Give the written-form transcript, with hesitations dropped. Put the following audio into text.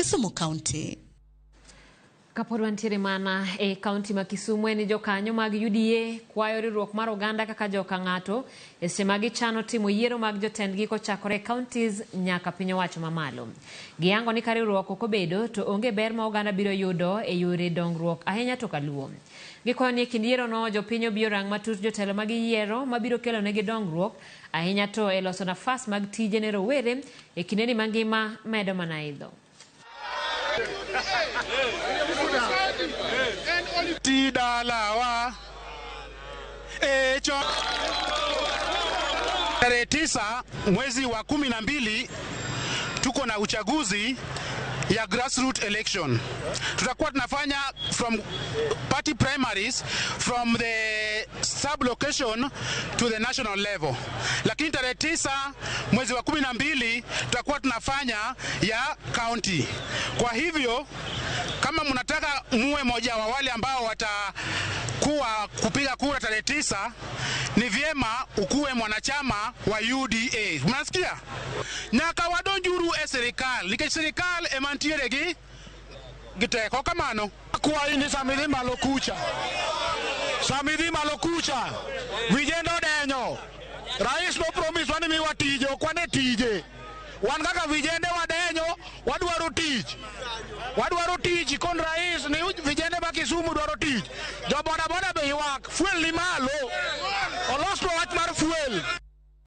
Kisumu County. Kapod wantiere mana e kaunti ma Kisumu en ni jokanyo mag UDA kwayo riwruok mar oganda kaka joka ng'ato e seche ma gichano timo yiero mag jotendgi kochakore e counties nyaka piny owacho mamalo. Giyango ni ka riwruok ok obedo to onge ber ma oganda biro yudo e yore dongruok ahinya to kaluo. Gikwayo ni e kind yierono jopiny obi orang matut jotelo ma giyiero mabiro kelo negi dongruok ahinya to e loso nafas mag tije ne rowere e kindeni ma ngima medo mana idho. Ti dalawa e cho tarehe 9 mwezi wa 12 tuko na uchaguzi ya grassroots election. Tutakuwa tunafanya from party primaries from the sub location to the national level, lakini tarehe 9 mwezi wa 12 tutakuwa tunafanya ya county. Kwa hivyo kama mnataka muwe moja wa wale ambao watakuwa kupiga kura tarehe 9, ni vyema ukuwe mwanachama wa UDA. Mnasikia? Nyaka wadonjuru e sirikal nikech sirikal ema ntiere gi teko kamano. Akwayi ni sama idhi malo kucha, sama idhi malo kucha, vijende odenyo. Rais no promise wa ni miwa tije, ok wane tije. Wan kaka vijende wadenyo, wadwaro tich. Wadwaro tich kon rais ni vijende ma Kisumu dwaro tich. Jo boda boda be ywak, fuel ni malo. Olosnwa wach mar fuel.